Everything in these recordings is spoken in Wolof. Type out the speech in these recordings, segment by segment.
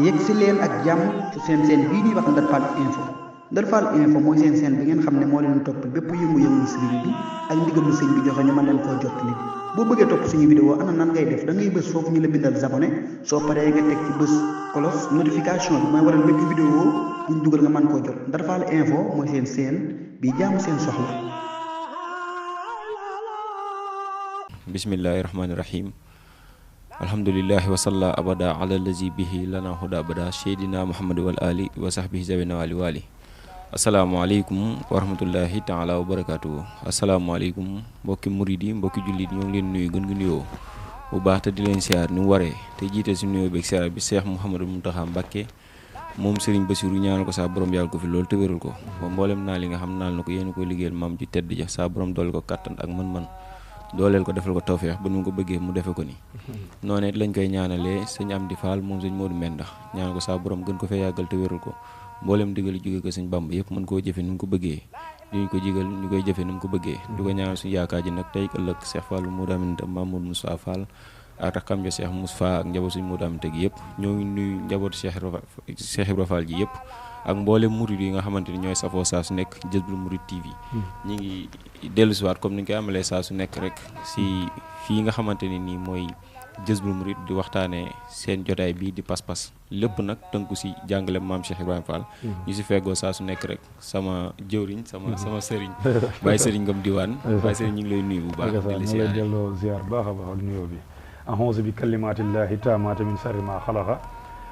yegg si leen ak jàmm ci seen bii ñuy wax Ndar Fall info. Ndar Fall info mooy seen bi ngeen xam ne moo leen topp bépp yëngu-yëngu sëriñ bi ak ndigalu sëriñ bi joxe ñu mën leen koo jottali boo bëggee topp suñu vidéo ana nan ngay def da ngay bës foofu ñu la bindal abonné soo paree nga teg ci bës cloche notification bi mooy waral bépp vidéo buñ dugal nga mën koo jot Ndar Fall info mooy seen bi jaamu seen soxla. bismillahi rahmaani rahim alhamdulillahi wasalla abada ala lazi bihi lana huda abada seydina muhammad wal ali wa sahbihi zawina wali wali asalaamaaleykum wa rahmatullahi taala wa barakatuhu asalaamaaleykum mbokki murid yi mbokki jullit ñoo ngi leen nuyu gën gi nuyoo bu baax te di leen siyaar ni mu waree te jiite si nuyoo beeg siyaar bi Cheikh Mouhamadou Mountakha Mbacké moom Serigne Bassirou ñaanal ko saa borom yàlla ko fi loolu te wéral ko ba mboolem naa li nga xam naal na ko yéen ko liggéeyal maam ji tedd ja saa borom dool ko kattan ak mën-mën dooleel ko defal ko tawfeex ba nu ko bëggee mu defe ko ni noonu it lañ koy ñaanalee sëñ Amdi Fall moom sëñ Modou Menda ñaan ko saa borom gën ko fee yàggal te wéral ko mboolem digal jóge ko sëñ Bamba yëpp mën koo jëfe ni mu ko bëggee ñu ko jigal ñu koy jëfe ni mu ko bëggee di ko ñaanal suñu yaakaar ji nag tey ëllëg Cheikh Fall Modou Aminta Mamour Moussa Fall ak rakam ja Cheikh Moussa ak njaboot suñu Modou Aminta gi yëpp ñoo ngi nuyu njaboot Cheikh Ibra Fall ji yëpp ak mboolem murid yi nga xamante ni ñooy safoo saa su nekk Jazboul Mouride TV ñi ngi dellu siwaat comme ni ñu koy amalee saa su nekk rek si fii nga xamante ni nii mooy Jazboul Mouride di waxtaanee seen jotaay bii di pas-pas lépp nag tënku si jàngale maam Cheikh Ibrahima Fall ñu si feggoo saa su nekk rek sama jëwriñ sama sëriñ Baye Sëriñ Ngom Diwaan Baye Sëriñ ñu ngi lay nuyu bu baax ñu lay delloo ziar baax a baax ak nuyoo bi a'uuzu bi kalimatillahi taammaati min sharri ma xalaqa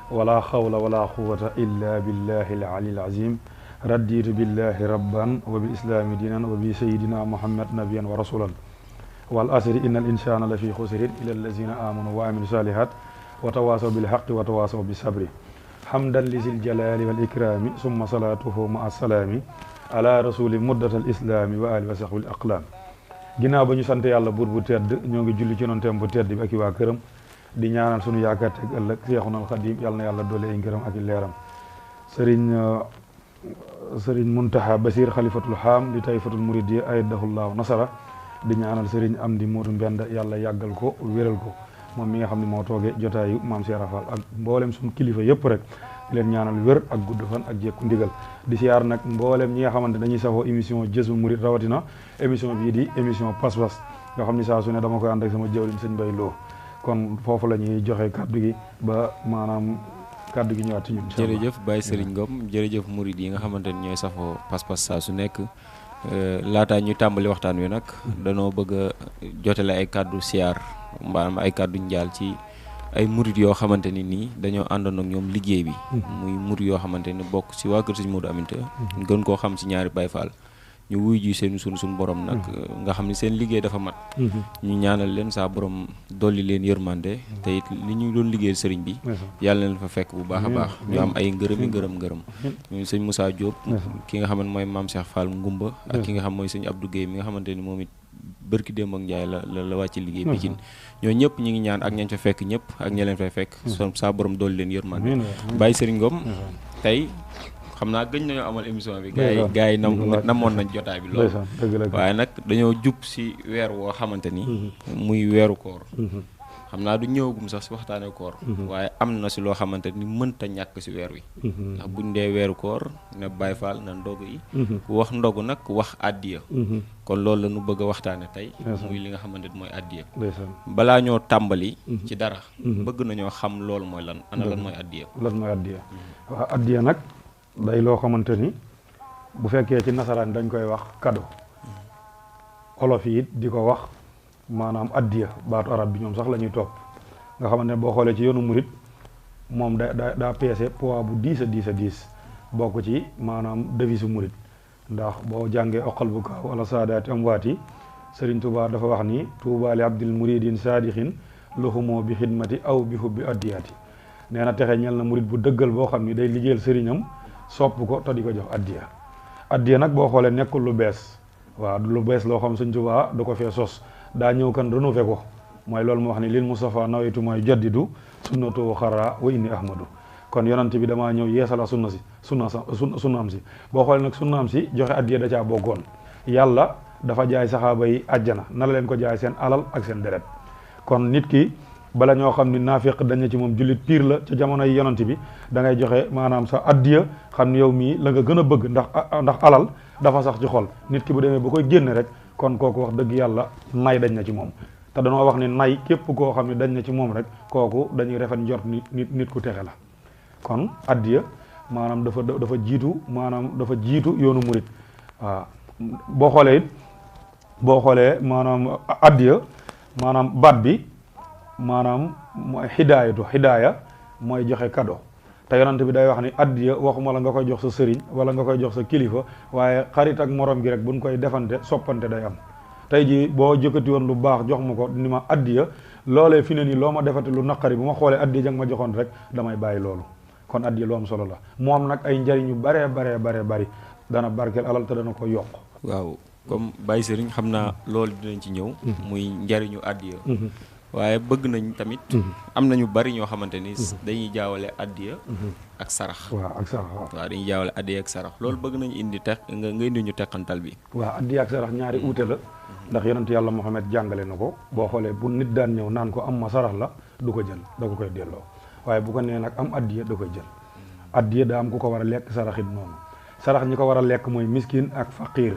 wala xawla wala quwwata illa billahi al-ali al-azim raditu billahi rabban wa bil islami diinan wa bi sayidina muhammad nabiyan wa rasulan wal asri innal insana la fi xusrin illa allazina amanu wa amilu salihat wa tawasaw bil haqqi wa tawasaw bis sabri hamdan li zil jalali wal ikrami summa salatuhu ma assalaami ala rasuli muddat al islami wa ali wa sahbil aqlam ginnaaw ba ñu sant yàlla buur bu tedd ñoo ngi julli ci yonentam bu tedd bi ak i waa këram di ñaanal sunu yaakaar teg ëllëg Seexuna Xaadim yàlla na yàlla doole ay ngërëm ak i leeram sëriñ Muntaxa Basir xalifatul xaam di tayfatul muridiyya ayyadahullahu nasara di ñaanal sëriñ Amdi Moodu Mbenda yàlla yàggal ko wéral ko moom mi nga xam ne moo toogee jotaayu maam Cheikh Ibra Fall ak mboolem suñu kilifa yëpp rek di leen ñaanal wér ak gudd fan ak jekku ndigal di siyaar nag mboolem ñi nga xamante dañuy safoo émission Jazboul Mouride rawatina émission bii di émission pas-pas nga xam ni saa su ne dama koy ànd ak sama jëwriñ sëñ Bay Lo kon foofu la ñuy joxe kàddu gi ba maanaam kàddu gi ñëwaat ci ñun. jërëjëf Baye Serigne Ngom jërëjëf murid yi nga xamante ni ñooy safoo pas-pas saa su nekk laataa ñuy tàmbali waxtaan wi nag danoo bëgg a jotale ay kàddu siyaar maanaam ay kàddu njaal ci ay murid yoo xamante ni nii dañoo àndoon ak ñoom liggéey bi. muy murid yoo xamante ni bokk ci waa kër Sëñ Modou Aminta gën koo xam ci ñaari Baye Fall. ñu wuy ji seen suñu borom nag nga xam ne seen liggéey dafa mat ñu ñaanal leen saa borom dolli leen yërmande te it li ñu doon liggéeyal sëriñ bi yàlla na leen fa fekk bu baax a baax ñu am ay ngërëm ñu sëñ Moussa Diop ki nga xam ne mooy maam Cheikh Fall Ngumba ak ki nga xam mooy sëñ Abdou Guèye mi nga xamante ni moom it bërki démb ak Njaay la wàcc liggéey Pikine ñoo ñëpp ñu ngi ñaan ak ñañ fa fekk ñëpp ak ña leen fay fekk saa borom dolli leen yërmande Baye Serigne Ngom tey xam naa gëj nañoo amal émission bi gars yi namoon nañ jotaay bi loolu waaye nag dañoo jub si weer woo xamante ni muy weeru koor xam naa du ñëwagum sax si waxtaane koor waaye am na si loo xamante ni mënta ñàkk si weer wi ndax buñ dee weeru koor ne Baye Fall na ndogu yi wax ndogu nag wax addiya kon loolu la ñu bëgg a waxtaane tey muy li nga xamante ni mooy addiya balaa ñoo tàmbali ci dara bëgg nañoo xam loolu mooy lan ana lan mooy addiya waaw addiya nag day loo xamante ni bu fekkee ci nasaraan dañ koy wax cadeau olof yi it di ko wax maanaam addiya baatu arab bi ñoom sax la ñuy topp nga xamante ne boo xoolee ci yoonu murit moom daa peese poids bu diis a diis bokk ci maanaam devise murit ndax boo jàngee oqal bu kaaw wala saadaati am waati Sëriñ Tuubaa dafa wax ni tuubaa li abdil muridin saadixin luhumoo bi xidmati aw bi hubbi addiyaati nee na texe ñel na murit bu dëggal boo xam ni day liggéeyal sëriñam sopp ko te di ko jox addiya nag boo xoolee nekkul lu bees waaw lu bees loo xam Sëñ Tuubaa da ko fee sos daa ñëw kan renouvelé ko mooy loolu mu wax ni lil Mustafa nawaytu mooy jaddidu sunnatu xara wa inni ahmadu kon yonent bi damaa ñëw yeesala sunnaam si boo xoolee nag sunnaam si joxe addiya da caa bokkoon yàlla dafa jaay saxaaba yi àjjana na la leen ko jaay seen alal ak seen deret kon nit ki bala ñoo xam ni naafiq dañ na ci moom jullit piir la ca jamono yi yonent bi da ngay joxe maanaam sa addiya xam ni yow mii la nga gën a bëgg ndax alal dafa sax ci xol nit ki bu demee ba koy génne rek kon kooku wax dëgg yàlla nay dañ na ci moom te danoo wax ni nay képp koo xam ne dañ na ci moom rek kooku dañuy rafet njort nit ku texe la kon addiya maanaam dafa jiitu yoonu murit waaw boo xoolee maanaam addiya maanaam baat bi maanaam mooy hidaaya mooy joxe cadeau te yonent bi day wax ni addiya waxuma la nga koy jox sa sëriñ wala nga koy jox sa kilifa waaye xarit ak morom gi rek buñ koy defante soppante day am tey jii boo jëkkati woon lu baax jox ma ko ni ma addiya loolee fi ne nii loo ma defati lu naqari bu ma xoolee addiya jang ma joxoon rek damay bàyyi loolu kon addiya lu am solo la moom nag ay njariñ yu baree bari dana barkeel alal te dana ko yokk. waaw comme Baye Serigne xam naa loolu dinañ ci ñëw. muy njariñu addiya. waaye bëgg nañ tamit. am na ñu bari ñoo xamante ni dañuy jaawale addiya ak sarax. waaw dañuy jaawale addiya ak sarax loolu bëgg nañ indi nga indi ñu teqantal bi. waaw addiya ak sarax ñaari uute la. ndax yonent yàlla Muhammad jàngale na ko boo xoolee bu nit daan ñëw naan ko am ma sarax la du ko jël da ko koy delloo waaye bu ko nee nag am addiya da koy jël. addiya daa am ku ko war a lekk saraxit noonu sarax ñi ko war a lekk mooy miskin ak faqir.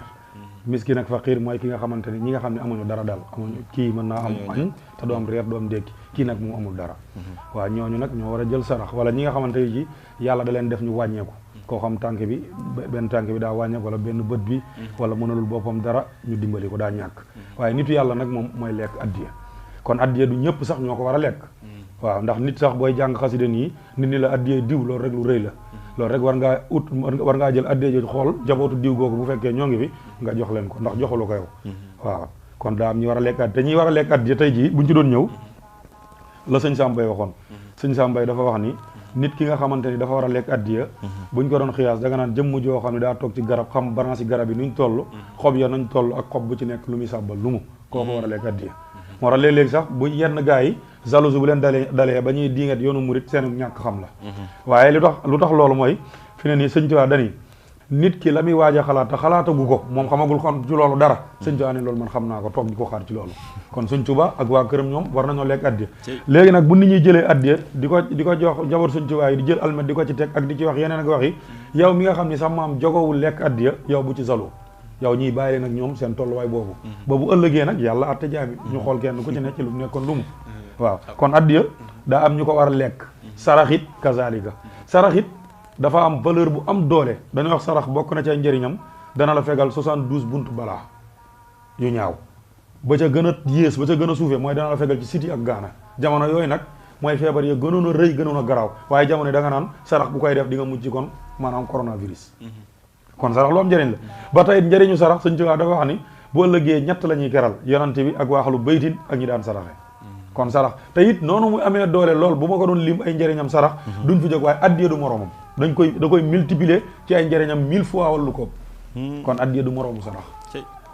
miskin ak faqir mooy ki nga xamante ni ñi nga xam ne amuñu dara daal amuñu kii mën naa am añ te du am reer du am dékki kii nag moom amul dara waaw ñooñu nag ñoo war a jël sarax wala ñi nga xamante ni ji yàlla da leen def ñu wàññeeku koo xam benn tànk bi daa wàññeeku wala benn bët bi wala mënalul boppam dara ñu dimbali ko daa ñàkk waaye nitu yàlla nag moom mooy lekk addiya kon addiya du ñëpp sax ñoo ko war a lekk waaw ndax nit sax booy jàng xasida nii nit ñi la addiya diw loolu rek lu rëy la loolu rek war ngaa jël addiya ji xool jabootu diw googu bu fekkee ñoo ngi fi nga jox leen ko ndax joxulu ko yow waaw kon daa am ñu war a lekk addiya te ñi war a lekk addiya tey jii buñ ci doon ñëw la sëñ Sambay waxoon sëñ Sambay dafa wax ni nit ki nga xamante ni dafa war a lekk addiya buñ ko doon xiyaas da nga naan jëmm joo xam ne daa toog ci garab xam branche yi garab yi nuñ toll xob ya nañ toll ak xob bu ci nekk lu muy sàbbal lu mu kooku war a lekk addiya moo tax léeg-léeg sax bu yenn gars yi jalousie bu leen dalee ba ñuy diingat yoonu murit seen ñàkk xam la waaye lu tax loolu mooy fi ne nii sëñ Tuubaa dani nit ki la muy waaj a xalaat te xalaatagu ko moom xamagul xam ci loolu dara sëñ Tuubaa ne loolu man xam naa ko toog di ko xaar ci loolu kon sëñ Tuubaa ak waa këram ñoom war nañoo lekk addiya léegi nag bu nit ñuy jëlee addiya di ko jox jabar sëñ Tuubaa yi di jël almet di ko ci teg ak di ci wax yeneen ak wax yi yow mi nga xam ni sax maam jogowul lekk addiya yow bu ci salo yow ñiy bàyyi nag ñoom seen tolluwaay boobu ba bu ëllëgee nag yàlla atte jaami ñu xool kenn ku ci nekk ci lu nekkoon lu mu waaw kon addiya daa am ñu ko war a lekk saraxit kazalika saraxit dafa am valeur bu am doole dañuy wax sarax bokk na ci ay njëriñam dana la fegal 72 buntu balaa yu ñaaw ba ca gën a yées ba ca gën a suufee mooy dana la fegal ci siti ak gaana jamono yooyu nag mooy feebar ya gënoon a rëy gënoon a garaaw waaye jamono yi da nga naan sarax bu koy def di nga mujj kon maanaam coronavirus kon sarax lu am njëriñ la ba tey njëriñu sarax sëñ Tuubaa dafa wax ni bu ëllëgee ñett la ñuy keral yonante bi ak waaxalu baytin ak ñi daan saraxe kon sarax te it noonu muy amee doole lool bu ma ko doon lim ay njëriñam sarax duñ fi jóg waaye addiya du moromam da koy multiplier ci ay njëriñam 1000 fois wala lu ko kon addiya du moromu sarax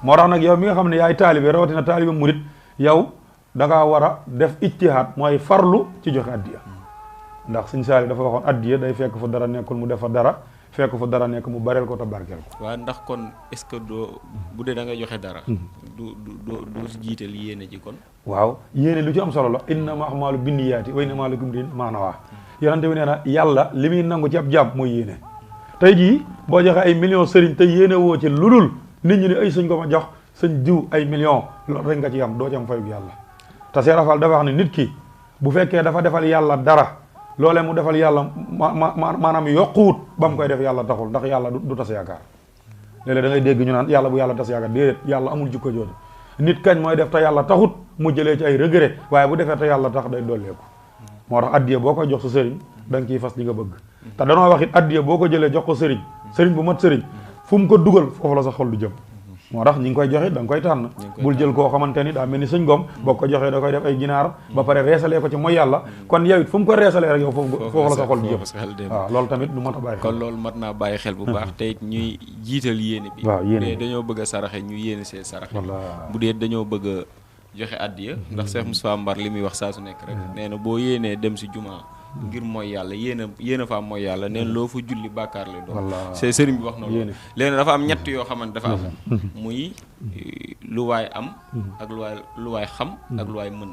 moo tax nag yow mi nga xam ne yaay taalibe rawatina taalibe murit yow da ngaa war a def ijtihaad mooy farlu ci joxe addiya ndax sëñ Saaliw dafa waxoon addiya day fekk fa dara nekkul mu def fa dara fekk fa dara nekk mu bareel ko te barkeel ko waaw ndax kon est-ce que doo bu dee da ngay joxe dara du jiital yéene ji kon waaw yéene lu ci am solo la innamal a'maalu binniyaati wa innamaa likulli imri'in maa nawaa yonente bi nee na yàlla li muy nangu ci ab jaam mooy yéene tey jii boo joxe ay millions sëriñ te yéene woo ci lu dul nit ñi ne ay sëñ ko ma jox sëñ diw ay millions loolu rek nga ci am doo ci am fayu yàlla te Seex Rafal dafa wax ne nit ki bu fekkee dafa defal yàlla dara loolee mu defal yàlla maanaam yokkuwut ba mu koy def yàlla taxul ndax yàlla du tas yaakaar léeg-léeg da ngay dégg ñu naan yàlla bu yàlla tas yaakaar déedéet yàlla amul jikko jooju nit kañ mooy def te yàlla taxut mu jëlee ci ay regret waaye bu defee te yàlla tax day dolleeku moo tax addiya boo koy jox sa sëriñ da nga ciy fas li nga bëgg te danoo wax it addiya boo ko jëlee jox ko sëriñ bu mat sëriñ fu mu ko dugal foofu la sa xol du jëm moo tax ñi ngi koy joxe da nga koy tànn bul jël koo xamante ni daa mel ni sëñ Ngom boo ko joxee da koy def ay ginaar ba pare reesalee ko ci mooy yàlla kon yow it fu mu ko reesalee rek yow foofu la sa xol di jëm waaw loolu tamit lu mat a bàyyi xel kon loolu mat naa bàyyi xel bu baax te it ñuy jiital yéene bi waaw yéene bu dee dañoo bëgg a saraxe ñu yéene see saraxe bu dee dañoo bëgg a joxe addiya ndax Cheikh Moustapha Mbar li muy wax saa su nekk rek nee na boo yéenee dem si jumaa ngir mooy yàlla yéen a fa mooy yàlla neen loo fa julli bàkkaar lay doon wallaahi c'est sëriñ bi wax na loolu léegi dafa am ñett yoo xamante dafa am muy lu waay am ak lu waay xam ak lu waay mën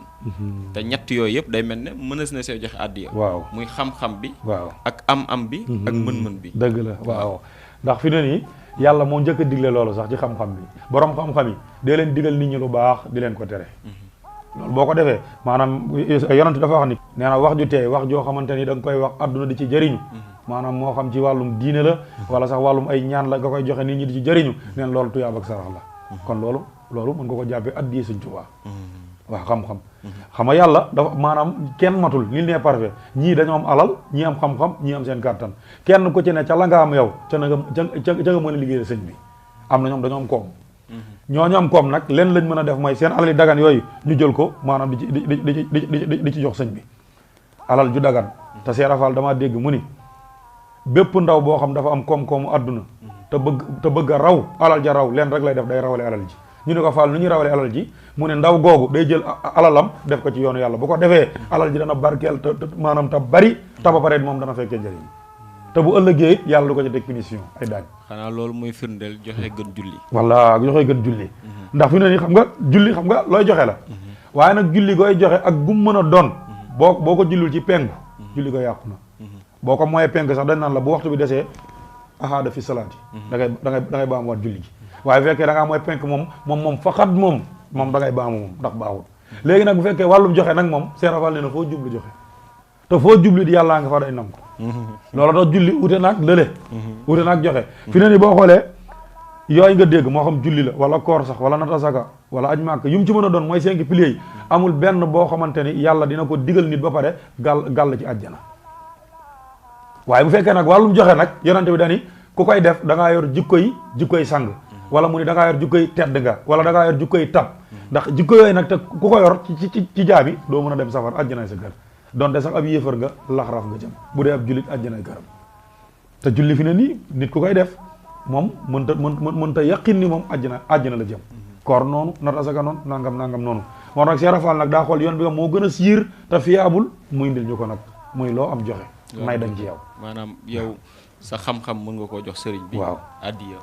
te ñett yooyu yëpp day mel ne mënees na see joxe àddiya waaw muy xam-xam bi waaw ak am bi ak mën-mën bi dëgg la waaw ndax fi ne nii yàlla moo njëkk a digle loolu sax ci xam-xam bi borom xam-xam yi dee leen digal nit ñi lu baax di leen ko tere loolu boo ko defee maanaam yonent dafa wax ni nee na wax ju teey wax joo xamante ni da nga koy wax adduna di ci jëriñu maanaam moo xam ci wàllum diine la wala sax wàllum ay ñaan la nga koy joxe nit ñi di ci jëriñu neen loolu tuyaab ak sarax la kon loolu mën nga ko jàppee addiya Sëñ Tuubaa waaw xam-xam xam nga yàlla dafa maanaam kenn matul nul n'est parfait ñii dañoo am alal ñii am xam-xam ñii am seen kàttan kenn ku ci ne ca la nga am yow ca nga mën a liggéeyal sëñ bi am na ñoom dañoo am koom ñooñu am koom nag leen lañ mën a def mooy seen alal yi dagan yooyu ñu jël ko maanaam di ci jox sëñ bi alal ju dagan te Seera Faal damaa dégg mu ni bépp ndaw boo xam dafa am koom-koomu àdduna te bëgg a raw alal ja raw leen rek lay def day rawale alal ji ñu ne ko Faal nu ñuy rawale alal ji mu ne ndaw googu day jël alalam def ko ci yoonu yàlla bu ko defee alal ji dana barkeel te maanaam te bari te ba pare moom dana fekkee njëriñ te bu ëllëgee it yàlla du ko ci teg punition ay daañ xanaa loolu muy firndeel joxe gën julli walla joxe gën julli ndax fi ne nii xam nga julli xam nga looy joxe la waaye nag julli gooy joxe ak gum mën a doon boo ko jullul ci penku julli ko yàqu na boo ko mooyee penku sax dañ naan la bu waxtu bi desee ahaada fi salaati da ngay baam waat julli gi waaye bu fekkee da ngaa mooy penk moom faxat moom da ngay baamu moom ndax baaxul léegi nag bu fekkee wàllum joxe nag moom Seera Faal nee na foo jublu joxe te foo jublu di yàllaa nga fa day nangu loolu tax julli ute naag lële ute naag joxe fi ne ni boo xoolee yooyu nga dégg moo xam julli la wala koor sax wala nata saka wala aj màkk yu mu ci mën a doon mooy 5 piliers yi amul benn boo xamante ni yàlla dina ko digal nit ba pare gàll ci àjjana waaye bu fekkee nag wàllum joxe nag yonente bi dani ku koy def da ngaa yor jikkoy sang wala mu ni da ngaa yor jikkoy tedd nga wala da ngaa yor jikkoy tab ndax jikko yooyu nag te ku ko yor ci jaabi doo mën a dem safar àjjanaay sa kër donte sax ab yéefar nga laxaraf nga jëm bu dee ab jullit àjjanaay këram te julli fi ne nii nit ku koy def moom mënta yaqin ni moom àjjana la jëm koor noonu nat asaka noonu nangam noonu moo tax Seera Faal nag daa xool yoon bi nga moo gën a siir te fiable muy indil ñu ko nag muy loo am joxe may dañ ci yow maanaam yow sa xam-xam mën nga koo jox sëriñ bi waaw addiya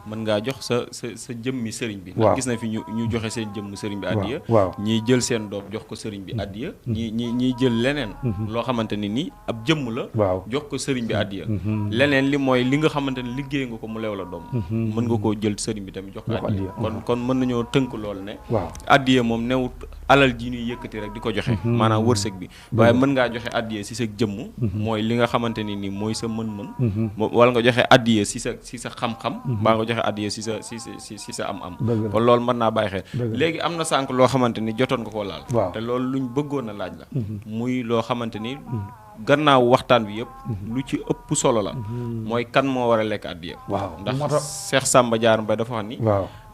mën ngaa jox sa jëmmi sëriñ bi waaw ndax gis na fi ñu joxe seen jëmm sëriñ bi addiya waaw ñiy jël seen doom jox ko sëriñ bi addiya ñiy jël leneen loo xamante ni ab jëmm la waaw jox ko sëriñ bi addiya leneen li mooy li nga xamante ni liggéey nga ko mu leew la doom mën nga koo jël sëriñ bi tamit jox ko addiya kon mën nañoo tënk loolu ne waaw addiya moom newut alal ji ñuy yëkkati rek di ko joxe maanaam wërsëg bi waaye mën ngaa joxe addiya si sa jëmm mooy li nga xamante ni mooy sa mën-mën wala nga joxe addiya si sa xam-xam mbaa nga joxe addiya si sa am-am kon loolu mën naa bàyyi xel léegi am na sànq loo xamante ni jotoon nga koo laal te loolu luñ bëggoon a laaj la muy loo xamante ni gannaaw waxtaan bi yëpp lu ci ëpp solo la mooy kan moo war a lekk addiya ndax Cheikh Samba Diarra Mbaye dafa wax ni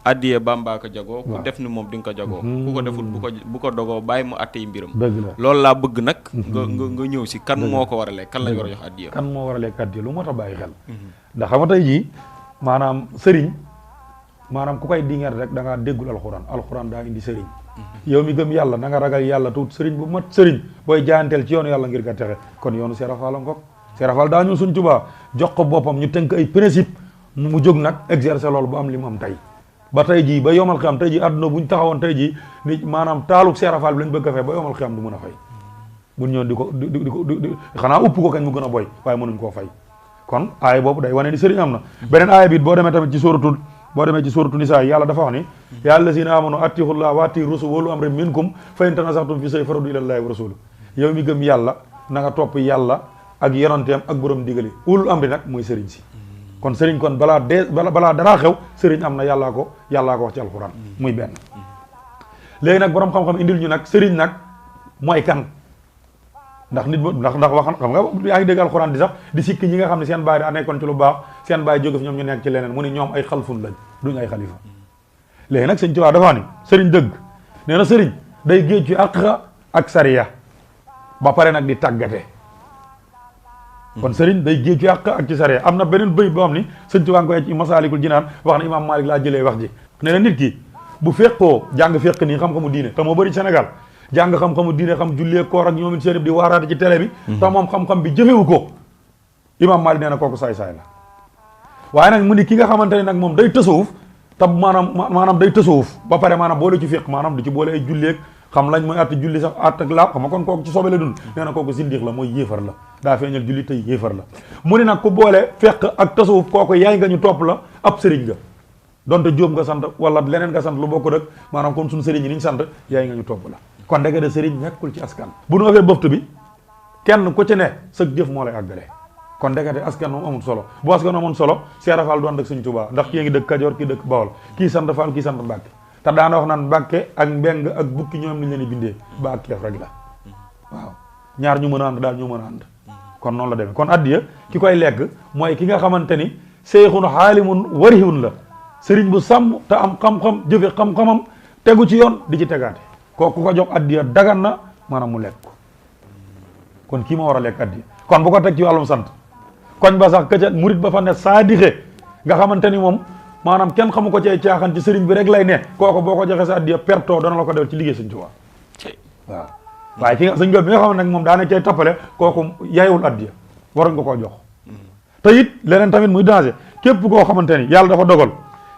addiya Bàmbaa ko jagoo ku def ni moom di nga ko jagoo ku ko deful bu ko dogoo bàyyi mu attey mbiram loolu laa bëgg nag nga ñëw si kan moo ko war a lekk kan lañ war a jox addiya kan moo war a lekk addiya lu moo tax bàyyi xel ndax xam nga tey jii maanaam sëriñ maanaam ku koy dingeer rek da ngaa déggul alxuraan daa indi sëriñ yow mi gëm yàlla na nga ragal yàlla tuut sëriñ bu mat sëriñ booy jaayanteel ci yoonu yàlla ngir nga texe kon yoonu Seera Faal ngok Seera Faal daa ñëw suñ Tuubaa jox ko boppam ñu tënk ay principe mu jóg nag exercer loolu bu am li mu am tey ba tey jii ba yomal xiyam tey jii àdduna buñ taxawoon tey jii ni maanaam taaluk Seera Faal bi lañ bëgg a fay ba yomal xiyam du mën a fay buñ ñëwoon di ko xanaa upp ko kañ mu gën a boy waaye mënuñ koo fay kon aaya boobu day wane ni sëriñ am na beneen aaya bi boo demee tamit ci sóoratu Nisaa yàlla dafa wax ni yaa allaziina aamanu atiiullaaha wa atiiu rasuula wa ulul amri minkum fa in tanaaza'tum fii shay'in farudduuhu ilallaahi wa rasuulihi yow mi gëm yàlla na nga topp yàlla ak yonenteem ak borom digali ulul amri nag mooy sëriñ si kon sëriñ kon balaa daraa xew sëriñ am na yàllaa ko wax ci alxuraan muy benn léegi nag borom xam-xam indil ñu nag sëriñ nag mooy kan ndax nit ndax wax xam nga yaa ngi dégg alxuraan di sax di sikki ñi nga xam ne seen baay daa nekkoon ci lu baax seen baay jóge fi ñoom ñu nekk ci leneen mu ni ñoom ay xalfun lañ duñ ay xalifa léegi nag sëñ Tuubaa dafa ni sëriñ dëgg nee na sëriñ day géej ci àq ak sariya ba pare nag di tàggate kon sëriñ day géej ci àq ak ci sariya am na beneen bëy boo xam ni sëñ Tuubaa ngi koy ci Masaalikul Jinaan wax na imaam Maalik laa jëlee wax ji nee na nit ki bu fekkoo jàng fekk nii xam-xamu diine te moo bëri Sénégal jàng xam-xamu diine xam jullee koor ak ñoom it seen di waaraate ci télé bi te moom xam-xam bi jëfewu ko imam Malik nee na kooku saay-saay la waaye nag mu ni ki nga xamante ne nag moom day tasawuf te maanaam day tasawuf ba pare maanaam boole ci fiq maanaam du ci boole ay julleeg xam lañ mooy àtte julli sax àtt ak laab xam nga kon kooku ci sobe la dund nee na kooku sindiix la mooy yéefar la daa feeñal julli tey yéefar la mu ni nag ku boole fiq ak tasawuf kooku yaay nga ñu topp la ab sëriñ nga donte jóob nga sant wala leneen nga sant lu bokk rek maanaam comme suñu sëriñ yi ni ñu sant yaay nga ñu topp la kon dëgg de sëriñ nekkul ci askan bu nu waxee bëftu bi kenn ku ci ne sa jëf moo lay àggale kon ndekete askan moom amul solo bu askan amoon solo Seera Fall doon dëkk Sëñ Tuubaa ndax kii ngi dëkk Kajoor kii dëkk Bawol kii sant Fall kii sant Mbàkke te daana wax naan Mbàkke ak Mbeng ak bukki ñoom ni leen di bindee ba ak keef rek la waaw ñaar ñu mën a ànd daal ñu mën a ànd kon noonu la demee kon addiya ki koy lekk mooy ki nga xamante ni seyxun xaalimun warihun la sëriñ bu sàmm te am xam-xam jëfe xam-xamam tegu ci yoon di ci tegaate kooku ko jox addiya dagan na maanaam mu lekk kon kii ma war a lekk addiya kon bu ko teg ci wàllum sant koñ ba sax këca murit ba fa ne saadixe nga xamante ni moom maanaam kenn xamu ko cee caaxaan ci sëriñ bi rek lay ne kooku boo ko joxee sa addiya perto dana la ko def ci liggéey Sëñ Tuubaa waaw waaye ki nga sëñ bi nga xam ne nag moom daana cay tappale kooku yaayewul addiya waruñ ko koo jox te it leneen tamit muy danger képp koo xamante ni yàlla dafa dogal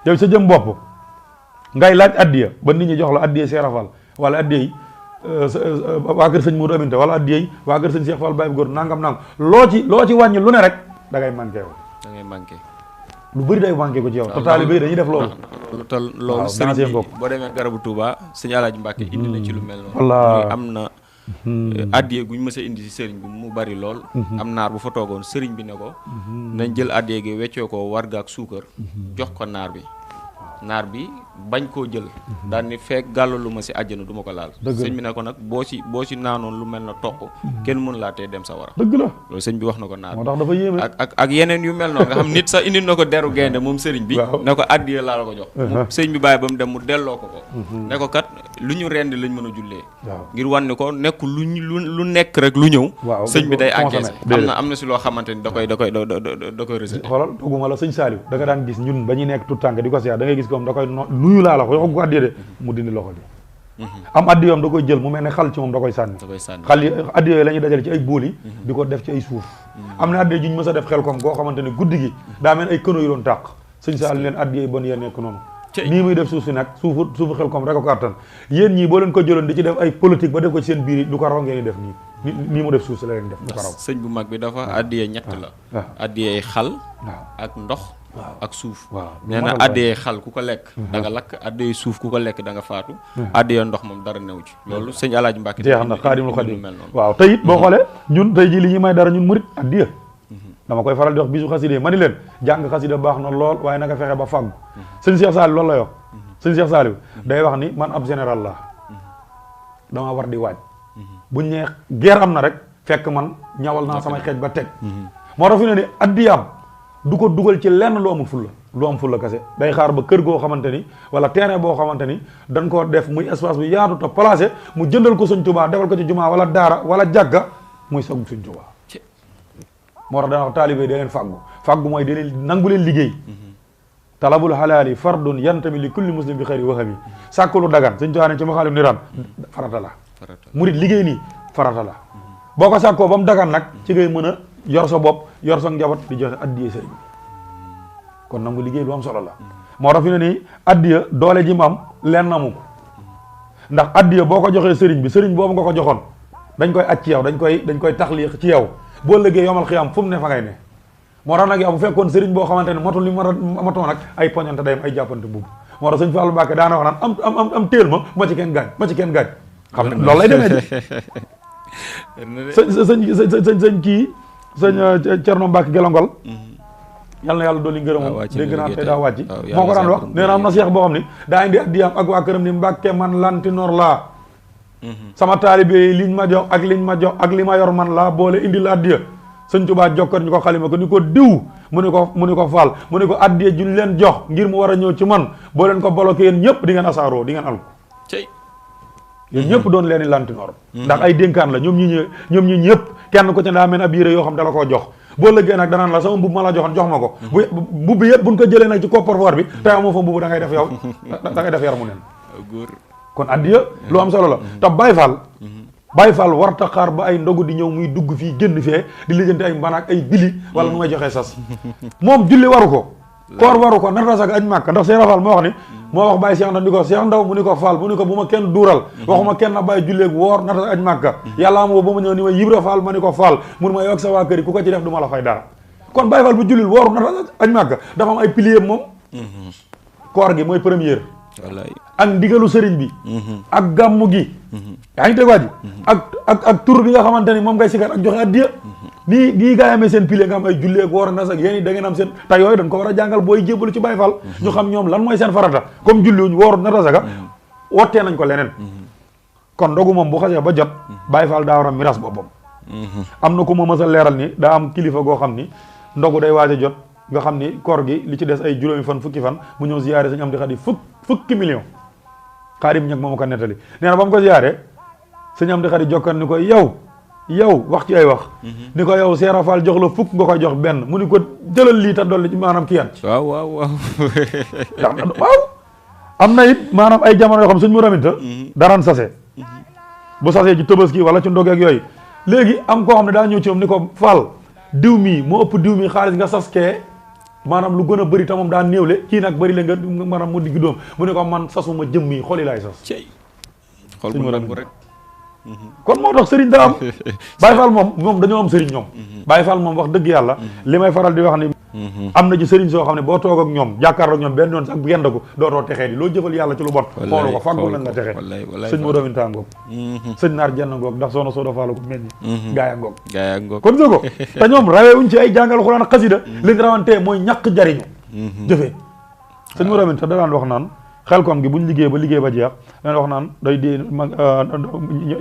yow sa jëm bopp ngay laaj addiya ba nit ñi jox la addiya Seera Fall wala addiya yi waa kër sëñ Modou Aminta wala addiya yi waa kër sëñ Cheikh Fall Baye Góor nangam loo ci wàññi lu ne rek da ngay manqué yow da ngay manqué lu bëri day manqué ko ci yow te taalibe yi dañuy def loolu te loolu sëriñ bi boo demee garabu Touba sëñ Alaaji Mbàkke indi na ci lu mel noonu wallaahi am na addiye guñ mës a indi si sëriñ bi mu bari lool am naar bu fa toogoon sëriñ bi ne ko nañ jël addiye gi weccoo ko warga ak suukar jox ko naar bi bañ koo jël daal ni fekk gàllalu ma si àjjana du ma ko laal sëñ bi ne ko nag boo si naanoon lu mel na toq kenn mën laa tee dem sa war a dëgg la loolu sëñ bi wax na ko naar moo tax dafa yéeme ak yeneen yu mel noonu nga xam nit sax indi na ko deru gaynde moom sëriñ bi ne ko addiye laa la ko jox sëñ bi bàyyi ba mu dem mu delloo ko ne ko kat lu ñu rendi lañ mën a jullee ngir wan ni ko nekk lu nekk rek lu ñëw sëñ bi day encaissé am na si loo xamante ni da koy rejeté xoolal togguma la sëñ Saliou da nga daan gis ñun ba ñuy nekk tout tànk di ko seet da ngay gis comme da koy nuyu laa la ko yoxu ko addiye de mu dindi loxo bi am addiyoom da koy jël mu mel ne xal ci moom da koy sànni xal yi addiyo yi la ñuy dajale ci ay bóol yi di ko def ci ay suuf am na addiyo juñ mës a def xel comme koo xamante ne guddi gi daa mel ay këno yu doon tàq sëñ Saliou leen addiyo yi bon yee nekk noonu nii muy def suuf si nag suufu xel comme rek ko attan yéen ñii boo leen ko jëloon di ci def ay politique ba def ko ci seen biir yi du ko raw ngeen di def nii mu def suuf si la leen def du ko raw sëñ bu mag bi dafa addiye ñett la addiye xal ak ndox ak suuf nee na addiyee xal ku ko lekk da nga lakk addiyee suuf ku ko lekk da nga faatu addiyee ndox moom dara new ci loolu sëñ Alaaji Mbàkke jeex na Xaadimul Xaadim waaw te it boo xoolee ñun tey ji li ñuy may dara ñun murit addiya dama koy faral di wax bisu xasida ma ni leen jàng xasida baax na lool waaye nanga fexe ba fàggu sëñ Cheikh Saliou loolu lay wax sëñ Cheikh Saliou day wax ni man ab général la dama war di waaj buñ ne guerre am na rek fekk man ñawal naa samay xeej ba teg moo tax fi ne ni addiyaam du ko dugal ci lenn lu amul fulla lu am fulla kese day xaar ba kër goo xamante ni wala terrain boo xamante ni dañ koo def muy espace bi yaatu te placé mu jëndal ko Sëñ Tuubaa defal ko ci jumaa wala daara wala jàgga muy sagub Sëñ Tuubaa moo tax dana wax taalibe da leen fàggu mooy da leen nangu leen liggéey talabul xalaali fardun yantami li kulli muslim bi xëyri waxami sàkku lu dagan Sëñ Tuubaa ne ci ma xaalim niran farata la murit liggéey nii farata la boo ko sàkkoo ba mu dagan nag ci ngay mën a yor sa bopp yor sa njaboot di joxe addiya sëriñ bi kon nangu liggéey lu am solo la moo tax fi ne nii addiya doole ji mu am lenn amu ko ndax addiya boo ko joxee sëriñ bi sëriñ boobu nga ko joxoon dañ koy aj ci yow dañ koy taxliq ci yow boo lëggee yomal xiyam fu mu ne fa ngay ne moo tax nag yow bu fekkoon sëriñ boo xamante ne motul li matoo nag ay poñante day am ay jàppante buubu moo tax sëñ Fallou Mbacké daana wax naan am téel ma ci kenn gaañ xam ne loolu lay demee di sëñ kii sëñ Cerno Mbàkke Gelongol yal na yàlla dolli ngërëmam dégg naa tey daa wàcc moo ko daan wax nee na am na seex boo xam ni daa indi addiyaam ak waa këram ni Mbàkke man lantinoor laa sama taalibe yi liñ ma jox ak liñ ma jox ak li ma yor man laa boole indi la addiya sëñ Tuubaa jokkar ñu ko xalima ko ni ko diw mu ni ko faal mu ni ko addiya juñ leen jox ngir mu war a ñëw ci man boo leen ko bloqué yéen ñëpp di ngeen asaaroo di ngeen alko yéen ñëpp doon leen i lantinoor ndax ay dénkaan la ñoom ñi ñëpp kenn ko ci daa mel ab yére yoo xam dala koo jox boo lëggee nag danaan la sama mbubb ma la joxoon jox ma ko bu bi yëpp buñ ko jëlee nag ci coffre-fort bi te amoo fa mbubb da ngay def yow da ngay def yar mu nen góor kon addiya lu am solo la te Baye Fall warta xaar ba ay ndogu di ñëw muy dugg fii génn fee di lijjanti ay mbanaak ay bili wala nu may joxee sas moom julli waru ko koor waru ko nata sak aj màkk ndax Cheikh Fall moo wax ni moo wax Baye Cheikh Ndaw ni ko Cheikh Ndaw mu ni ko Fall mu ni ko bu ma kenn duural waxuma kenn na bàyyi julleeg woor nata aj màkka yàlla am woo ba ma ñëw ni ma Yibra Fall ma ni ko Fall mun ma yow ak sa waa kër yi ku ko ci def du ma la fay dara kon Baye Fall bu jullil wooru nata aj màkka dafa am ay pilier moom koor gi mooy première wallaay ak ndigalu sëriñ bi ak gàmmu gi yaa ngi dégg waa ji ak tur bi nga xamante ni moom ngay sikar ak joxe addiya nii gaa yi amee seen pilier nga am ay julli ak woor nas ak yéen da ngeen am seen te yooyu dañ ko war a jàngal booy jébbalu ci Baye Fall ñu xam ñoom lan mooy seen farata comme julliwuñ wooru na tasaka wottee nañ ko leneen kon ndogu moom bu xasee ba jot Baye Fall daa war a miras boppam am na ku ma mës a leeral ni daa am kilifa goo xam ni ndogu day waaj a jot nga xam ni koor gi li ci des ay juróomi fan fukki fan mu ñëw ziyaare sañ am di xadi fukki million xaadim ñag mooma ko nettali nee na ba mu ko ziyaare sañ am di xadi jokkan ni ko yow wax ci ay wax ni ko yow Seera Fall jox la fukk nga koy jox benn mu ni ko jëlal lii ta dolli ci maanaam kiyan waaw ndax waaw am na it maanaam ay jamono yoo xam suñ mu raminta daraan sase bu sasee ci Tabaski wala ci ndogeeg yooyu léegi am koo xam ne daa ñëw ci moom ni ko Fall diw mii moo ëpp diw mii xaalis nga saskee maanaam lu gën a bëri te moom daa néewle kii nag bëri la nga maanaam mu digg doom mu ne ko man sasuma jëm yi xoli laay sas xol bu nangu rek kon moo tax sëriñ daa am Baye Fall moom dañoo am sëriñ ñoom Baye Fall moom wax dëgg yàlla li may faral di wax ni am na ci sëriñ soo xam ne boo toog ak ñoom jàkkaarloo ak ñoom benn yoon sax bu yendaku dootoo texee di loo jëfal yàlla ci lu bon xoolu ko fàggul nañ la texee sëñ moo doomintaa ngoog sëñ naar jenn ngoog ndax soxna Soda Fall ko meññi gaaya ngoog kon soo ko te ñoom rawewuñ ci ay jàngal xuraan xasida li nga rawantee mooy ñàkk jariñu jëfee sëñ moo doomin te da daan wax naan Xelkom gi buñ liggéey ba jeex leen wax naan day di mag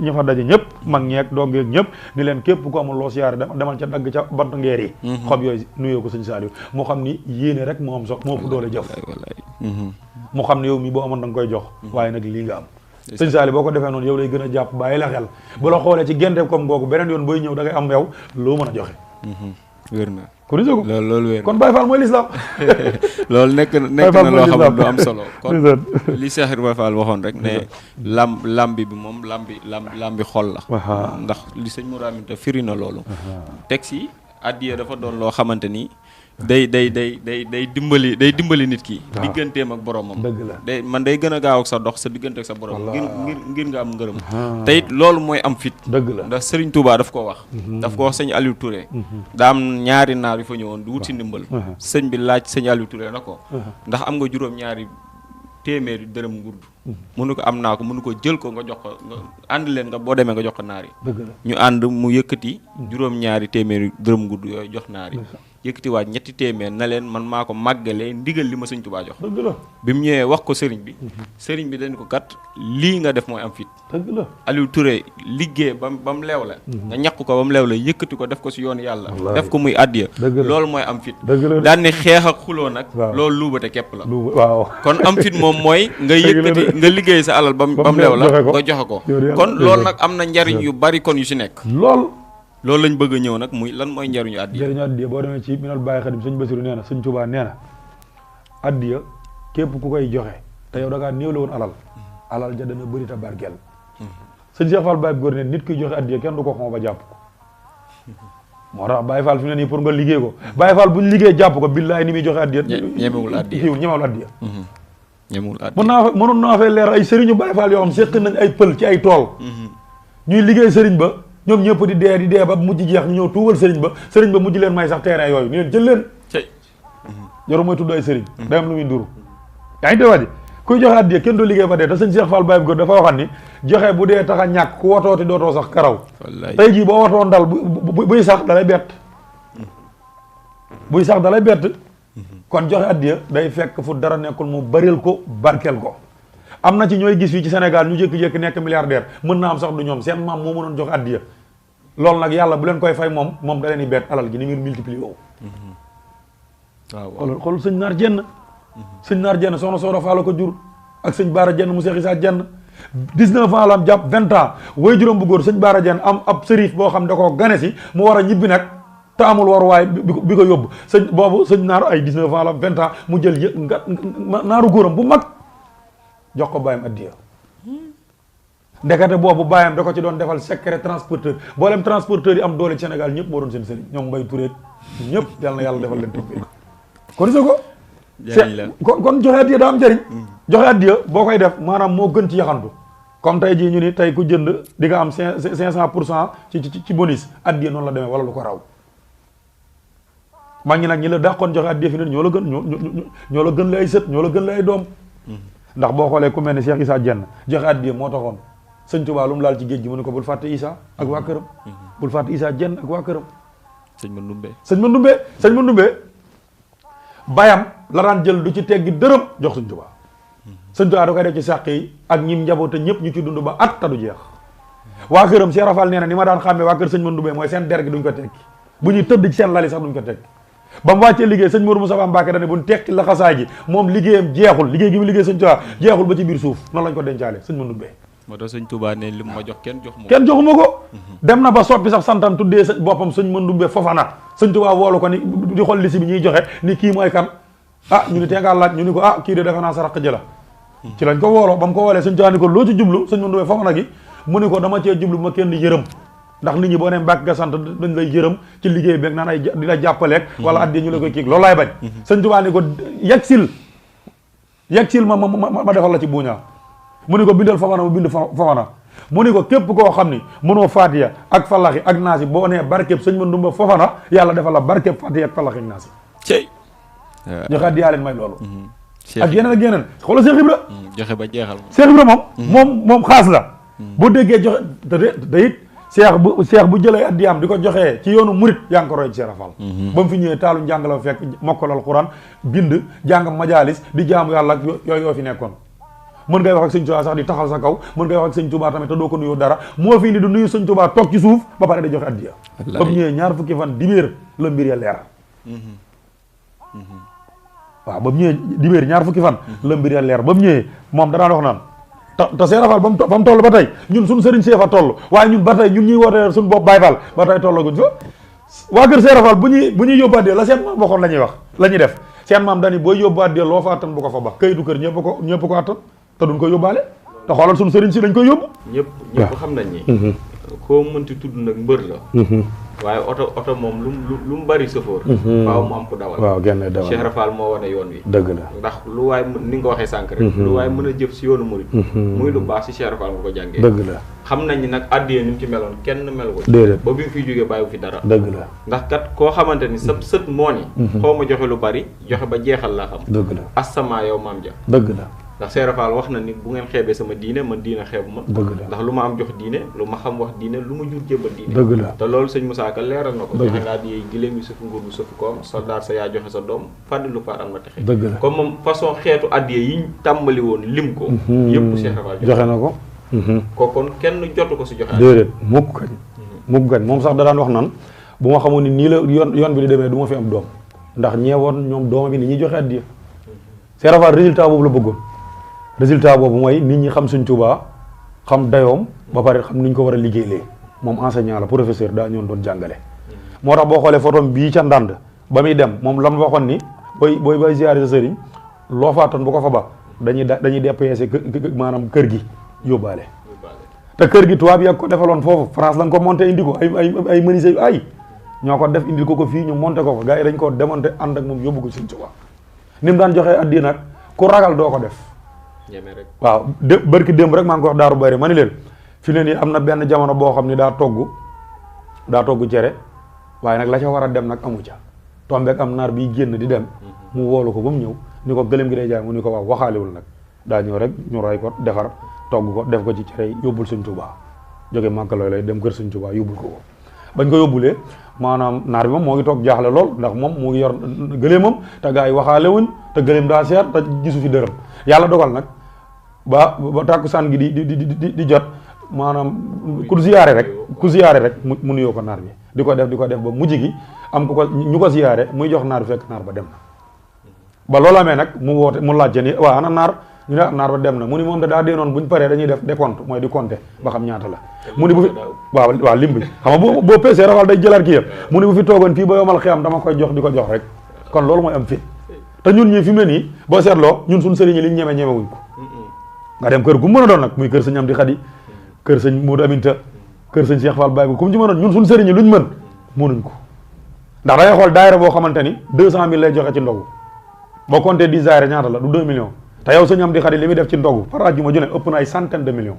ñi fa daje ñëpp mag ñeeg dongeeg ñëpp ni leen képp ku amul loo siyaare demal ca dagg ca bant ngeer yi xob yooyu nuyoo ko sëñ Saliou moo xam ni yéene rek moo am moo ëpp doole jëf mu xam ne yow mi boo amoon da nga koy jox waaye nag lii nga am sëñ Saliou boo ko defee noonu yow lay gën a jàpp bàyyi la xel bu la xoolee ci gente comme googu beneen yoon booy ñëw da ngay am yow loo mën a joxe wér na kon loolu wér kon Baye Fall mooy l'islam loolu nekk na loo xam ne du am solo kon li Cheikh Ibrahima Fall waxoon rek ne lambi bi moom lambi xol la ndax li sëñ Mourou Aminta firi na loolu teg si addiya dafa doon loo xamante ni day dimbali nit ki digganteem ak boromam day gën a gaaw ak sa dox sa diggante ak sa borom ngir nga am ngërëm te it loolu mooy am fit dëgg la ndax Serigne Touba daf ko wax sëñ Aliou Touré daa am ñaari naar yu fa ñëwoon di wut si ndimbal sëñ bi laaj sëñ Aliou Touré na ko ndax am nga juróom-ñaari téeméeri dërëm ngurd mënu ko am naa ko mënu ko jël ko nga jox ko nga ànd leen nga boo demee nga jox ko naar yi ñu ànd mu yëkkati juróom-ñaari téeméeri dërëm ngurd yooyu jox naar yi yëkkati waat ñetti téeméer na leen man maa ko màggalee ndigal li ma sëñ Tuubaa jox bi mu ñëwee wax ko sëriñ bi dañ ko kat lii nga def mooy am fit Aliou Touré liggéey ba mu leew la nga ñàkk ko ba mu leew la yëkkati ko def ko si yoonu yàlla def ko muy addiya loolu mooy am fit daan ne xeex ak xuloo nag loolu luubate képp la kon am fit moom mooy nga yëkkati nga liggéey sa alal ba mu leew la nga joxe ko kon loolu nag am na njariñ yu bari kon yu si nekk loolu lañ bëgg a ñëw nag muy lan mooy njariñu addiya boo demee ci minal Baye Xadim sëñ Basiru nee na sëñ Tuubaa nee na addiya képp ku koy joxe te yow da ngaa néew la woon alal ja dana bëri ta barkeel sëñ Cheikh Fall Baye góor ne nit kuy joxe addiya kenn du ko xon ba jàpp ko moo tax Baye Fall fi ne nii pour nga liggéey ko Baye Fall buñ liggéey jàpp ko billaay ni muy joxe addiya ñemewul addiya mënoon naa fee leer ay sëriñu Baye Fall yoo xam séq nañ ay pël ci ay tool ñuy liggéey sëriñ ba ñoom ñëpp di dee ba mujj jeex ñu ñëw tuubal sëriñ ba mujj leen may sax terrain yooyu ni leen jël leen yoru mooy tudd ay sëriñ day am lu muy nduru yaa ngi déwaji kuy joxe addiya kenn doo liggéey ba dee te sëñ Cheikh Fall Baye góor dafa waxan ni joxe bu dee tax a ñàkk ku wotooti dootoo sax karaw tey jii boo wotoon dal buy sax dalay bett kon joxe addiya day fekk fu dara nekkul mu baril ko barkeel ko am na ci ñooy gis fii ci Sénégal ñu jékki-jékki nekk milliardaire mën naa am sax du ñoom seen maam moo mënoon jox addiya loolu nag yàlla bu leen koy fay moom da leen di bett alal gi ni ngeen multiplier woo waaw xool sëñ naar jenn soxna Soda Fall ko jur ak sëñ Baara jenn mu Seex Isaa jenn 19 ans la am jàpp 20 ans way juróom bu góor sëñ Baara jenn am ab sërif boo xam da koo gane si mu war a ñibbi nag te amul waruwaay bi ko yóbbu sëñ naar ay 19 ans la am 20 ans mu jël naaru góoram bu mag jox ko bàyyam addiya ndekete boobu bàyyam da ko ci doon defal secret transporteur boolem transporteur yi am doole ci Sénégal ñëpp moo doon seen sëriñ ñoom Mbaye Touré ñëpp yàlla na yàlla defal leen toppee kon gis nga ko kon joxe addiya daa am njëriñ joxe addiya boo koy def maanaam moo gën ci yaxantu comme tey jii ñu ni tey ku jënd di nga am 500% ci bonus addiya noonu la demee wala lu ko raw maa ngi nag ñi la dàqoon joxe addiya fi ne ñoo la gën ñoo la gën la ay sët ñoo la gën la ay doom ndax boo xoolee ku mel ne Cheikh Issa Diène joxe addiya moo taxoon sëñ Tuubaa lu mu laal ci géej gi mu ne ko bul fàtte Issa ak waa këram bul fàtte Issa Diène ak waa këram sëñ ma ndumbe bayam la daan jël du ci teggi dërëm jox sëñ Tuubaa sëñ Tuubaa da koy def ci sàq yi ak ñim njaboote ñëpp ñu ci dund ba at ta du jeex waa këram Cheikh Rafal nee na ni ma daan xàmmee waa kër sëñ ma ndumbe mooy seen der gi duñ ko tekki bu ñuy tëdd ci seen lali sax duñ ko tekki ba mu wàccee liggéey sëñ Mourou Moussa Mbacké dane buñ tekki la xasaay gi moom liggéeyam jeexul liggéey gi mu liggéey sëñ Tuubaa jeexul ba ci biir suuf noonu lañ ko dencaale sëñ ma ndumbe moo tax sëñ Tuubaa ne li ma jox kenn joxuma ko dem na ba soppi sax santam tuddee sëñ boppam sëñ ma ndumbe Fofana sëñ Tuubaa woolu ko ni di xool lisi bi ñuy joxe ni kii mooy kan ñu ni teengaa laaj ñu ni ko kii de defe naa sa raq jëla ci lañ ko wooloo ba mu ko woolee sëñ Tuubaa ni ko loo ci jublu sëñ ma ndumbe Fofana gi mu ni ko dama cee jublu ma kenn yërëm ndax nit ñi boo nee Mbàkke nga sant dañ lay yërëm ci liggéey beeg naan ay di la jàppaleeg wala addi ñu la koy kiig loolu laay bañ sëñ Tuubaa ni ko yegsil ma defal la ci buuñaa mu ni ko bindal Fofana mu bind Fofana mu ni ko képp koo xam ni mënoo Faatiya ak Falaxi ak Naasi boo nee barkeb sëñ ma ndumba Fofana yàlla defal la barkeb Faatiya ak Falaxi ak Naasi cey ñu xaat yaa leen may loolu ak yeneen xoolal Cheikh Ibra joxe ba jeexal Cheikh Ibra moom xaas la boo déggee joxe te it Cheikh bu jëlee addiyaam di ko joxee ci yoonu murit yaa ngi ko roy ci Cheikh Rafal ba mu fi ñëwee taalu njàng la fekk mokkal alxuraan bind jàng majaalis di jaamu yàlla ak yooyu yoo fi nekkoon mën ngay wax ak sëñ Tuubaa sax di taxaw sa kaw mën ngay wax ak sëñ Tuubaa tamit te doo ko nuyoo dara moo fi ni du nuyu sëñ Tuubaa toog ci suuf ba pare da joxe addiya ba mu ñëwee ñaar fukki fan dibéer la mbir ya leer waaw ba mu ñëwee dibéer ñaar fukki fan la mbir ya leer ba mu ñëwee moom da daan wax naan te Cheikh Rafal ba mu toll ba tey ñun suñu sëriñ Cheikh fa toll waaye ñun ba tey ñun ñuy woote suñu bopp Baye Fall ba tey tollaguñ fa waa kër Cheikh Rafal bu ñuy yóbbu addiya la seen maam waxoon la ñuy wax la ñuy def seen maam dani booy yóbbu addiya loo fa attan bu ko fa ba këyitu kër ñëpp ko attan te duñ ko yóbbaale te xoolal suñu sëriñ si dañ koy yóbbu ñëpp xam nañ ni koo mënti tudd nag mbër la waaye oto moom lu mu bari sëfoor waaw mu am ko dawal waaw genn dawal Cheikh Rafal moo wane yoon wi dëgg la ndax lu waay ni nga ko waxee sànq rek lu waay mën a jëf si yoonu murit muy lu baax si Cheikh Rafal nga ko jàngee dëgg la xam nañ ni nag addiya ni mu ci meloon kenn melu ko déedéet ba bi mu fiy jógee bàyyiwu fi dara dëgg la ndax kat koo xamante ni sa sët moo ni xaw ma joxe lu bari joxe ba jeexal laa xam dëgg la asama yow maam ja dëgg la ndax Cheikh Rafal wax na ni bu ngeen xeebee sama diine man diine xeebu ma dëgg la ndax lu ma am jox diine lu ma xam wax diine lu ma jur jébbal diine dëgg la te loolu sëñ Moussa Ka leeral na ko joxe ngaa di giléem yu sëf nguur bu sëf koom soldat sa yaa joxe sa doom fàddilu faat am na texe dëgg la comme moom façon xeetu addiye yi ñu tàmbali woon lim ko yëpp Cheikh Rafal joxe na ko ko kon kenn jotu ko si joxe déedéet mukk kañ moom sax da daan wax naan bu ma xamoon ni nii la yoon bi di demee du ma fi am doom ndax ñeewoon ñoom dooma bi ni ñuy joxe addiya Cheikh Rafal résultat boobu la bëggoon résultat boobu mooy nit ñi xam Sëñ Tuubaa xam dayoom ba pare xam ni ñu ko war a liggéeylee moom enseignant la professeur daa ñoon doon jàngale moo tax boo xoolee photom bii ca ndànd ba muy dem moom la mu waxoon ni booy ziyaare sa sëriñ loo faatoon bu ko fa ba dañuy dépeese maanaam kër gi yóbbaale te kër gi tubaab yi ak ko defaloon foofu France lañ ko monté indi ko ay menuisier ay ñoo ko def indil ko fii ñu monté ko fa gars yi dañ ko démonté ànd ak moom yóbbu ko Sëñ Tuubaa ni mu daan joxee addiya nag ku ragal doo ko def waaw bërki démb rek maa ngi ko wax daaru bari ma ni leen fi ne nii am na benn jamono boo xam ni daa togg cere waaye nag la ca war a dem nag amu ca tombeek am naar biy génn di dem mu woolu ko ba mu ñëw ni ko gëlëm gi day jaay mu ni ko waaw waxaalewul nag daa ñëw rek ñu roy ko defar togg ko def ko ci cere yi yóbbul Sëñ Tuubaa jóge Màkka lay dem kër Sëñ Tuubaa yóbbul ko bañ ko yóbbulee maanaam naar bi moom moo ngi toog jaaxle lool ndax moom mu ngi yor gëléemam te gaa yi waxaale wuñ te gëléem daa seer te gisu fi dërëm yàlla dogal nag ba tàkkusaan gi di jot maanaam ku ziyaare rek mu nuyoo ko naar bi di ko def ba mujj gi am ñu ko ziyaare muy jox naar bi fekk naar ba dem na ba loolu amee nag mu woote mu laajte ni waaw ana naar ñu ne naar ba dem na mu ni moom daa dee noonu buñ paree dañuy def décompte mooy di compter ba xam ñaata la mu ni bu fi waaw lim bi xam nga boo peesee Rafal day jëlaat kii yëpp mu ni bu fi toogoon fii ba yomal xiyam dama koy jox di ko jox rek kon loolu mooy am fit te ñun ñii fi mu ne nii boo seetloo ñun suñu sëriñ yi liñ ñemewuñ ko nga dem kër gu mën a doon nag muy kër Sëñ Amdi Xadi kër sëñ Modou Aminta kër sëñ Cheikh Fall Baye bu comme ci mënoon ñun suñu sëriñ luñ mën mënuñ ko ndax dangay xool daayira boo xamante ni 200.000 lay joxe ci ndogu boo compté 10 daayira ñaata la du 2 millions te yow sëñ Amdi Xadi li muy def ci ndogu par àjjuma ju ne ëpp na ay centaine de millions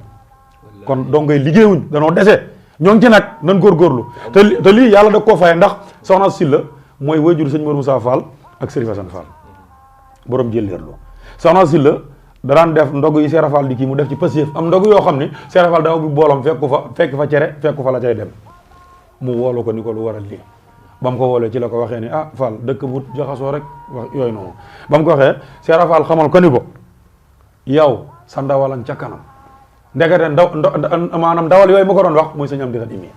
kon donc ngay liggéeyuñ danoo dese ñoo ngi ci nag nan góorgóorlu te lii yàlla da koo faye ndax soxna Silla mooy wayjur sëñ Mor Moussa Fall ak Sëriñ Assane Fall borom jël leerlu soxna Silla da daan def ndogu yi Seera Fall di kii mu def ci Pastef am ndogu yoo xam ni Seera Fall daa ubbi boolam fekk fa cere fekk fa la cay dem mu woolu ko ni ko lu waral lii ba mu ko woolee ci la ko waxee ni ah Fall dëkk bu jaxasoo rek wax yooyu noonu ba mu ko waxee Seera Fall xamal ko ni ko yow sa ndawalan ca kanam ndekete maanaam ndawal yooyu ma ko doon wax mooy sëñ Amdi Xadi mi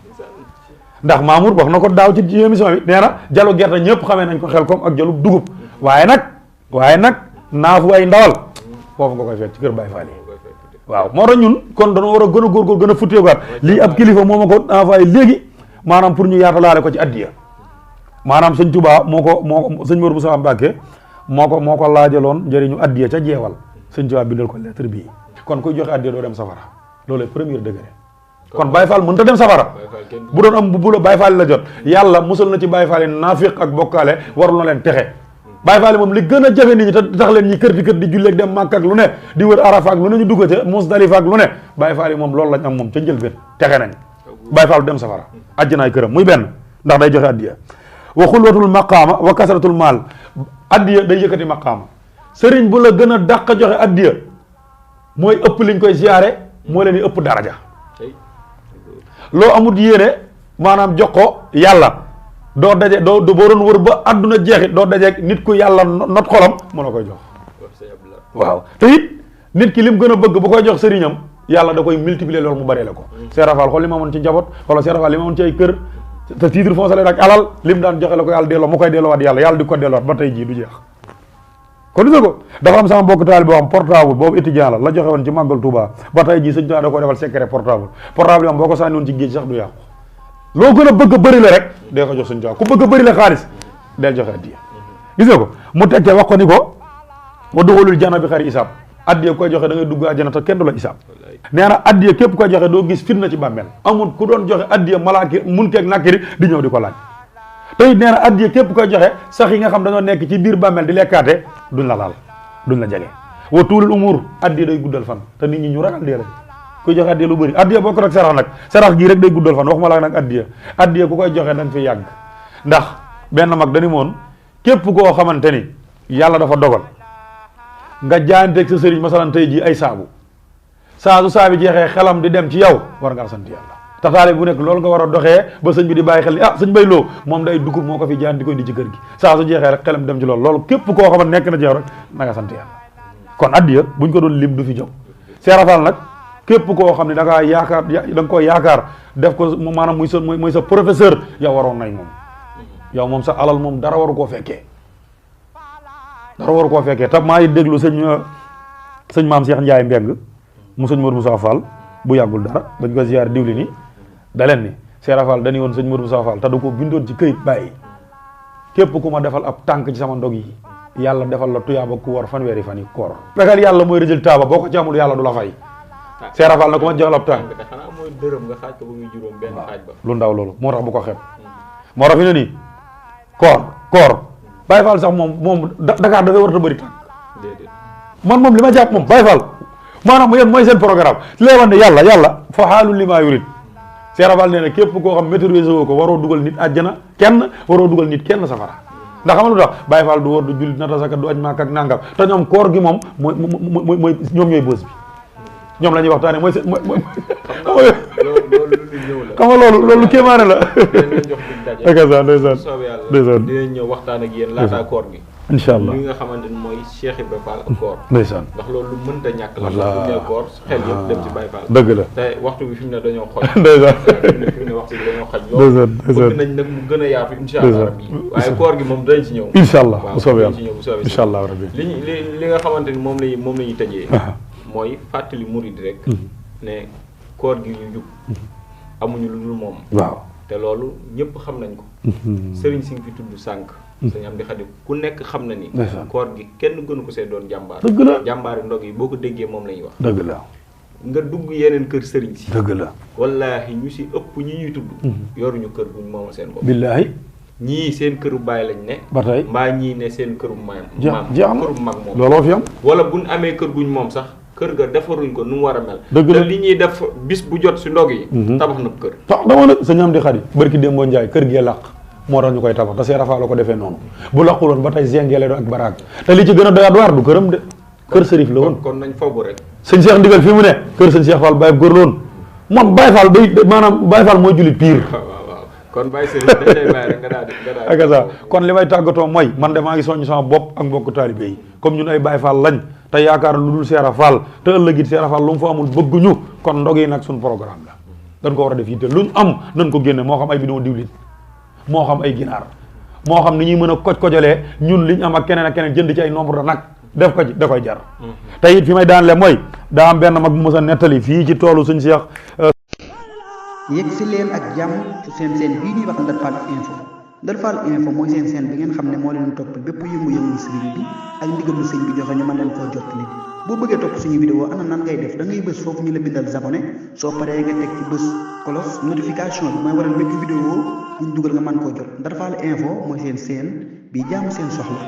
ndax Mamour wax na ko daaw ci émission bi nee na jalu gerte ñëpp xamee nañ ko xel kom ak jalu dugub waaye nag naafu ay ndawal foofu nga koy fekk ci kër Baye Fall yi waaw moo tax ñun kon dañoo war a gën a góorgóor gën a futteekuwaat lii ab kilifa moo ma ko envoyé léegi maanaam pour ñu yaatalaale ko ci addiya maanaam sëñ Touba moo sëñ Mor Moussa Mbacke moo ko laajaloon njëriñu addiya ca jeewal sëñ Touba bindal ko lettre bii kon kuy joxe addiya doo dem safara loolu premier degré kon Baye Fall mënut a dem safara bu doon am bu la Baye Fall la jot yàlla musal na ci Baye Fall yi naafiq ak bokkaale warul na leen texe Baye Fall moom li gën a jafe nit ñi te tax leen ñi kër di julleeg dem Màkka ak lu ne di wër Arafa ak lu ne ñu dugg ca Musdalifa ak lu ne Baye Fall yi moom loolu lañ am moom ca njëlbeen texe nañ Baye Fall dem safara àjjanaay këram muy benn ndax day joxe addiya wa xulwatul maqaama wa kasratul maal addiya day yëkkati maqaama sëriñ bu la gën a dàq joxe addiya mooy ëpp liñ koy ziyaare moo leen di ëpp daraja loo amut yéene maanaam jox ko yàlla doo daje boo doon wër ba àdduna jeexit doo dajeeg nit ku yàlla not xolam mën a koy jox waaw te it nit ki lim gën a bëgg bu koy jox sëriñam yàlla da koy multiplier loolu mu bëree la ko Seera Fall xool li ma amoon ci njaboot xoolal Seera Fall li ma amoon ci ay kër te titre foncier ak alal lim daan joxe la ko yàlla delloo mu koy delloowaat yàlla di ko delloowaat ba tey jii du jeex kon gis nga ko dafa am sama mbokk taal boo xam portable boobu étudiant la joxe woon ci màggal Touba ba tey jii sëñ Tuubaa da ko defal secret portable yi am boo ko sànni woon ci géej sax du yàqu loo gën a bëgg a bëri la rek dee ko jox sëñ Tuubaa ku bëgg a bëri la xaalis del joxe addiya gis nga ko mu teg te wax ko ni ko wa duxulul janna bi xari isaab addiya koy joxe da ngay dugg àjjana te kenn du la isaab nee na addiya képp koy joxe doo gis fitna ci bàmmeel amul ku doon joxe addiya malaaki mun keeg nakkiri di ñëw di ko laaj te it nee na addiya képp koy joxe sax yi nga xam dañoo nekk ci biir bàmmeel di lekkaate duñ la laal duñ la jege wa tuulul umur addiya day guddal fan te nit ñi ñu ragal dee lañ kuy joxe addiya lu bëri addiya bokk rek sarax nag sarax gii rek day guddal fan waxuma la nag addiya ku koy joxe dañ fi yàgg ndax benn mag dañu moon képp koo xamante ni yàlla dafa dogal nga jaayanteeg sa sëriñ masalan tey jii ay saabu saa su saabi jeexee xelam di dem ci yow war ngaa sant yàlla te taale bu nekk loolu nga war a doxee ba sëñ bi di bàyyi xel ni sëñ Bay Lo moom day dugub moo ko fi jaan di ko indi ci kër gi saa su jeexee rek xelam dem ci loolu képp koo xamante nekk na ci yow rek na nga sant yàlla kon addiya buñ ko doon lim du fi jóg Seera Fall nag képp koo xam ne da ngaa yaakaar da nga koy yaakaar def ko maanaam muy sa professeur yow waroon nañ moom yow moom sa alal moom dara waru koo fekkee te maa ngi déglu sëñ maam Cheikh Ndiaye Mbeng mu sëñ Mor Moussa Fall bu yàggul dara bañ ko ziyaar diwli ni da leen ni Seera Fall dañuy woon sëñ Mor Moussa Fall te da ko bindoon ci këyit bàyyi képp ku ma defal ab tànk ci sama ndog yi yàlla defal la tuyaaba ku war fanweeri fan yi koor fexeel yàlla mooy résultat ba boo ko ci amul yàlla du la fay Seera Fall na ko ma jox ab tànk xanaa mooy dërëm nga xaaj ko ba muy juróom benn xaaj ba lu ndaw loolu moo tax bu ko xeeb moo tax fi ne nii koor Baye Fall sax moom Dakar dafay war a bëri tànk man moom li ma jàpp moom Baye Fall maanaam yéen mooy seen programme léewan ne yàlla fa xaalul li maa yurit Seera Fall nee na képp koo xam maîtriser woo ko waroo dugal nit àjjana kenn waroo dugal nit kenn safara ndax xam nga lu tax Baye Fall du war du jullit nata saka du aj maak ak nangam te ñoom koor gi moom mooy ñoom ñooy bës bi ñoom la ñuy waxtaanee mooy seen xam nga loolu kéemaane la ndeysaan dinañ ñëw waxtaan ak yéen laata koor gi incha allah li nga xamante ni mooy Cheikh Ibra Fall ak koor ndeysaan ndax loolu lu mënta ñàkk la ndax bu ñu koor xel yëpp dem ci Baye Fall dëgg la te waxtu bi fi mu ne dañoo xoj ndeysaan fi mu ne waxtu bi dañoo xoj loolu bëgg nañ nag mu gën a yaatu incha allah rabbi waaye koor gi moom dañ ci ñëw incha allah bu soobee yàlla ci ñëw bu soobee incha allah rabbi li nga xamante ni moom la ñuy tëjee mooy fàttali murid rek ne koor gi ñu jub amuñu lu dul moom waaw te loolu ñëpp xam nañ ko sëriñ si nga fi tudd sànq sëñ Amdi Xadi ku nekk xam na ni koor gi kenn gënu ko see doon jàmbaar dëgg la jàmbaari ndog yi boo ko déggee moom la ñuy wax dëgg la nga dugg yeneen kër sëriñ si. dëgg la. wallaahi ñu si ëpp ñi ñuy tudd. yoruñu kër buñ moomal seen bopp. billaahi. ñii seen këru baay lañ ne. ba tey mbaa ñii ne seen këru maam. jeex na këru mag moom. looloo fi am. wala buñ amee kër guñ moom sax kër ga defaruñ ko nu mu war a mel. dëgg la te li ñuy def bis bu jot si ndog yi. tabax na kër. tax dama ne sa ñam di xarit barki Demba Ndiaye kër gee làq moo tax ñu koy tabax te see rafaa la ko defee noonu bu laquloon ba tey zengele do ak baraag te li ci gën a doyaat waar du këram de kër sërif la woon. kon nañ foogu rek. sëñ Cheikh Ndigal fi mu ne kër sëñ Cheikh Fall Baye góor la woon moom Baye Fall day maanaam Baye Fall mooy jullit pire. waaw kon Baye Sëriñ dañ lay bàyyi rek nga daal di ak ça kon li may tàggatoo mooy man de maa ngi soññ sama bopp ak mbokku taalibe yi comme ñun ay Baye Fall lañ te yaakaar lu dul Seera Fall te ëllëg it Seera Fall lu mu fa amul bëgguñu kon ndog yi nag suñu programme la dañ ko war a def yitte luñ am nañ ko génne moo xam ay bidon diwlin moo xam ay ginaar moo xam ni ñuy mën a koj-kojalee ñun liñ am ak keneen jënd ci ay nombre de nag def ko ci da koy jar te it fi may daanle mooy daa am benn mag bu mës a nettali fii ci toolu suñ Seex yegg si leen ak jàmm ci seen bii ñuy wax Ndar Fall info Ndar Fall info mooy seen bi ngeen xam ne moo leen topp bépp yëngu-yëngu sëriñ bi ak ndigalu sëñ bi joxe ñu mën leen koo jottali boo bëggee topp suñu vidéo ana nan ngay def da ngay bës foofu ñu la bindal abonné soo paree nga teg ci bës cloche notification bi mooy waral bépp vidéo buñ dugal nga mën koo jot Ndar Fall info mooy seen bi jaamu seen soxla